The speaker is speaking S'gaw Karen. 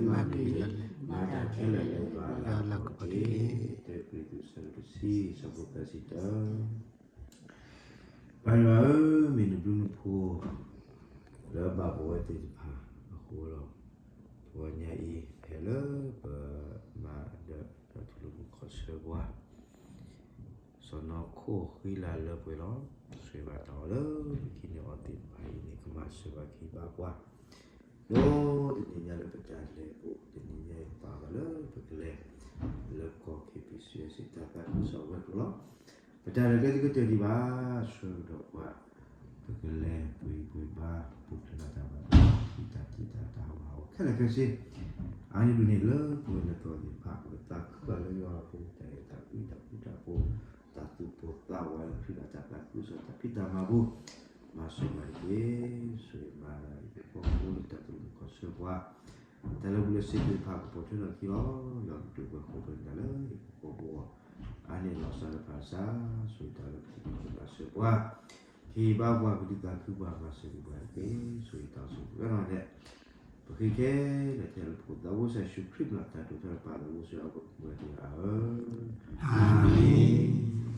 မၤတၢ်ခဲလၢာ်လၢယွၤအလၤကပီၤတက့ၢ်. တၢကရံၣ်သူး အဆၢဒိၣ်တဆံ အဆၢဖိသၢဆံတၢ ပၢ်ယွၤဧၢ, မ့ၢ်နဘျုးနဖှိၣ် လၢဘၣ်ဘှီဝဲသ့ၣ်တဖၣ်အဃိလီၤ. တဂီၤညါအံၤ ဖဲလၢပမၤဒီး ဒီးထူလၢမူခီၣ်ဆၢပှၤ စီၤနီၤခိၣ်ဃံလၤလၢပှဲၤလီၤ. ဆိၣ်ဂ့ၤဘၣ်တၢ်အီၣ်လၢပကဟံးန့ၢ်အီၤသ့ၣ်တဖၣ်အံၤန့ၣ် ကမၤစၢၤဘၣ်က့ၤဘၣ်ပှၤ ဒီးတနံၤညါလၢပတၢ်လဲၤအိၣ် တနံၤညါအံၤပာ်ဘၣ်လၢပကလဲၤ လၢကီၢ် ခ့ပံၣ်စံၣ် စံၣ်တၢ်သးခုကစီၣ်ဝဲၤကျိၤလီၤ. ပတၢ်လဲၤကျဲသကတၢၢ်ဒံးဘၣ် ဆှၢကဒီးပှၤ ပကလဲၤပှ့ၤပှ့ၤဘါ ပူၤဖျဲးလီၤတၢ်ဘၣ် တၢ်ထံၣ်တၢ်ထံၣ်တၢ်တၢ်ဟးဂီၤဟးဂီၤခဲလၢာ်ခဲဆ့ အါန့ၢ်ဒုးန့ၣ်လၢပဝဲလၢကီၢ်သ့ၣ်တဖၣ် ပကသးခုဘၣ်လၢယွၤအပူၤ တၢ်အဲၣ်တၢ်ကွံတၢ်ဃူတၢ်ဖိး တၢ်သူၣ်ပိၢ်သးဝးလၢခရံာ်အတၢ်သးခုကစီၣ်တၢ်ဖံးတၢ်မၤပူၤ မၤစၢၤဘၣ်တက့ၢ်. ဆိၣ်ဂ့ၤမၤလၢယဖိဖိလၢတၢ်သူၣ်မူခီၣ်ဆၢပှၤ တၢ်လၢာ်ဘူၣ်လၢာ်စ့သ့ၣ်တဖၣ်ကပိာ်ထွဲထီၣ်အခံလီၤ. ယွၤကဒုးပှဲၤဃီပှဲၤနၤလၢယဟံၣ်ဖိဃီဖိအဂီၢ် အါန့ၢ်လီၤစၢ်လၢပၢ်ဆၢ ဆိၣ်ဂ့ၤတၢ်လၢပထံၣ်ဘၣ်မၤစၢၤပှၤ ဟ့ၣ်ဘါပှၤကဒုးသးခုပှၤမၤစၢၤက့ၤပှၤတက့ၢ်. ဆိၣ်ဂ့ၤတၢ်ဆိၣ်ဂ့ၤဝဲနီၣ်ဒဲး ပဃ့ခဲလၢာ်ခဲဆ့လၢပဖိသးဘိစီၤယ့ၣ်ၡူးခရံာ်မံၤ တၢ်တိာ်ထီၣ်ပာ်သးဘိစီၤအပှၤကမၢတဂၤဧၢ အၤမ့ၣ်.